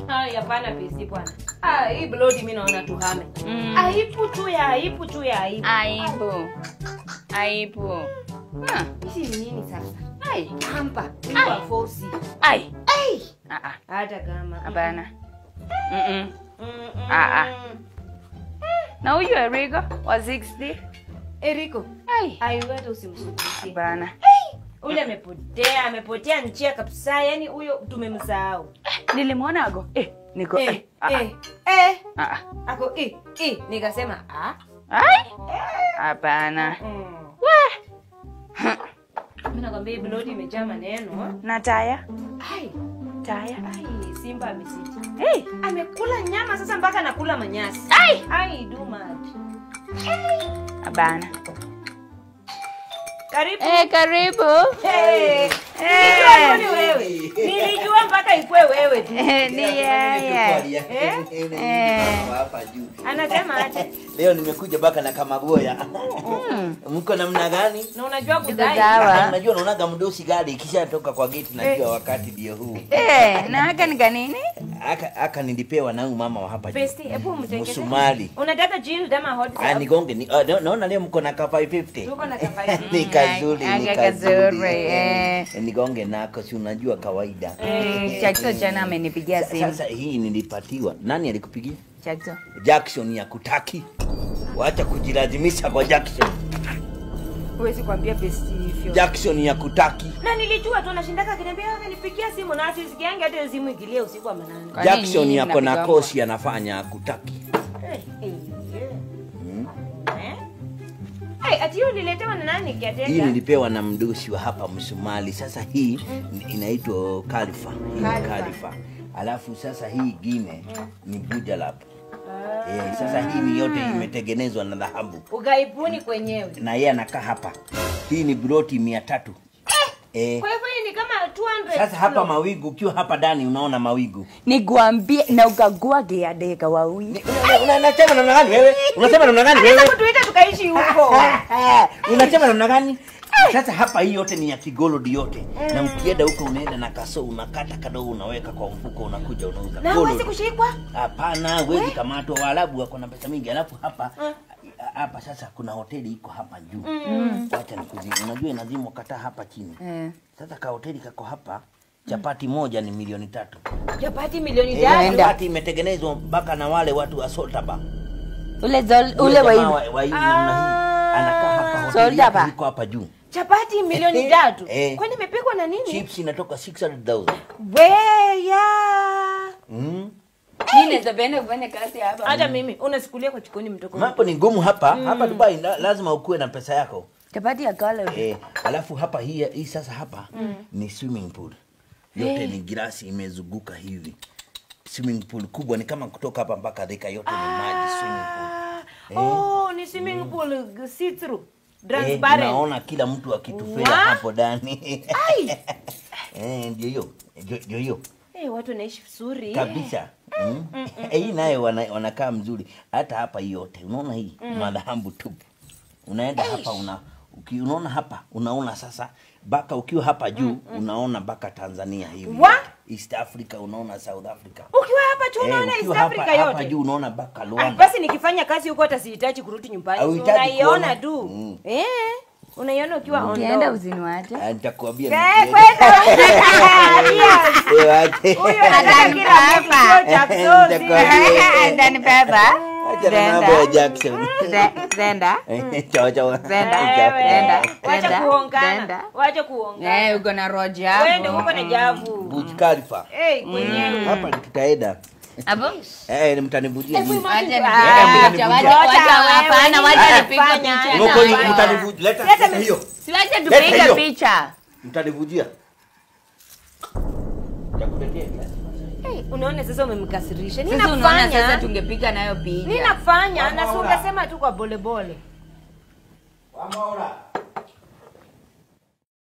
Ai, hapana pesi bwana. Ah, hii blood mimi naona tuhame. Aibu tu ya aibu tu ya aibu. Aibu. Aibu. Ah, hizi ni nini sasa? Ai, hampa. Ni fosi. Ai. Ai. Ah ah. Hata kama. Hapana. Ah ah. Na huyu Eriko wa 60. Eriko. Ai. Ai, wewe usimsukutie. Hapana. Ule amepotea, amepotea njia kabisa. Yaani huyo tumemsahau. Nilimwona ago. Niko Ah. Ako nikasema ah. Ai. Hapana. We. Mimi nakwambia blood imejaa maneno. Na taya. Ai, taya. Ai, simba amesiti. Hey, amekula nyama sasa mpaka anakula manyasi. Ai, ai do mad. Hapana. Karibu. Karibu. Hey. Nilijua ni wewe. Nilijua mpaka ikue wewe tu. Ni yeye. Hapa juu. Anasema aje? Leo nimekuja baka na kamagoya. Mko namna gani? Na unajua kudai. Unajua naonaga mdosi gari ikishatoka kwa gate najua wakati ndio huu. Na haka ni kanini? Haka nilipewa na huyu mama wa hapa juu. Besti, hebu mtengeze. Msumali. Unataka jill ama hot? Ah, nigonge. Naona leo mko na ka 550. Tuko na ka 550. Ni kazuri, ni kazuri. Nigonge nako si unajua kawaida. Jackson jana amenipigia simu. Sasa hii nilipatiwa. Nani alikupigia? Jackson. Jackson ya kutaki. Wacha kujilazimisha kwa Jackson. Huwezi kuambia besti hivyo. Jackson ya kutaki. Na nilijua tu anashindaka akiniambia akanipigia simu na asisikiange hata simu ikilia usiku wa manane. Jackson yako na kosi anafanya kutaki. Hey, ati hiyo nililetewa na nani kiateka? Hii nilipewa na mdosi wa hapa Msumali. Sasa hii inaitwa Khalifa. Hii ni Khalifa. Alafu sasa hii gine ni Bujalap. Sasa hii ni yote imetengenezwa na dhahabu. Ugaibuni kwenyewe. Na yeye anakaa hapa. Hii ni broti 300. Kwa hivyo hii ni kama 200. Sasa hapa mawigu, ukiwa hapa ndani unaona mawigu. Niguambie na ukagua geadeka wawi. Unasema namna gani wewe? Unasema namna gani wewe? Sasa kutuita tukaishi huko. Unasema namna gani? Sasa hapa hii yote ni ya kigolodi yote. Na ukienda huko unaenda na kaso unakata kadogo unaweka kwa mfuko unakuja unauza. Na huwezi kushikwa? Hapana, huwezi kamatwa. Waarabu wako na pesa mingi. Alafu hapa hapa sasa kuna hoteli iko hapa juu. Wacha nikuzimu. Unajua inazimu kata hapa chini. Sasa ka hoteli kako hapa, chapati moja ni milioni 3. Chapati milioni 3? Chapati imetengenezwa mpaka na wale watu wa Soltaba. Ule wa hivi namna hii. Anakaa hapa hoteli iko hapa juu. Chapati milioni 3. Kwani imepikwa na nini? Chips inatoka 600,000. We ya. Mimi naweza kufanya kazi hapa. Hata mimi unasikulia kwa chikoni mtoko. Mambo ni ngumu hapa. Hapa Dubai lazima ukue na pesa yako. Chapati ya kale. Alafu hapa hii sasa hapa ni swimming pool. Yote ni grasi imezunguka hivi. Swimming pool kubwa ni kama kutoka hapa mpaka Thika yote ni maji swimming pool. Oh, ni swimming pool see through. Transparent. Naona kila mtu akitufela hapo ndani. Ai. Ndio hiyo. Ndio hiyo. Watu wanaishi vizuri. Kabisa. Hii nayo wanakaa mzuri. Hata hapa hii yote. Unaona hii madhahabu tupu. Unaenda hapa unaona hapa, unaona sasa baka ukiwa hapa juu unaona baka Tanzania hivi. East Africa unaona South Africa. Ukiwa hapa juu unaona East Africa yote. Hapa juu unaona baka Luanda. Basi nikifanya kazi huko hata sihitaji kurudi nyumbani. Unaiona tu. Unaiona ukiwa on. Ukienda usiniache. Nitakuambia. Kwenda. Huyo anataka hapa. Jackson. Ndani baba. Acha na mambo ya Jackson. Zenda. Chao chao. Zenda. Wacha kuongana. Wacha kuongana. Uko na Roger. Wewe ndio uko na Javu. Burj Khalifa. Kwenyewe. Hapa tutaenda. Hapo? Mtanivujia nini? Wacha hapana, wacha nipige picha. Mko mtanivujia. Leta hiyo. Si wacha tupige picha. Mtanivujia. Nitakuletea kiasi. Unaona sasa umemkasirisha. Nini Sasa nafanya? unaona sasa tungepiga nayo picha. Nini nafanya? Na si ungesema tu kwa pole pole. Wamaura.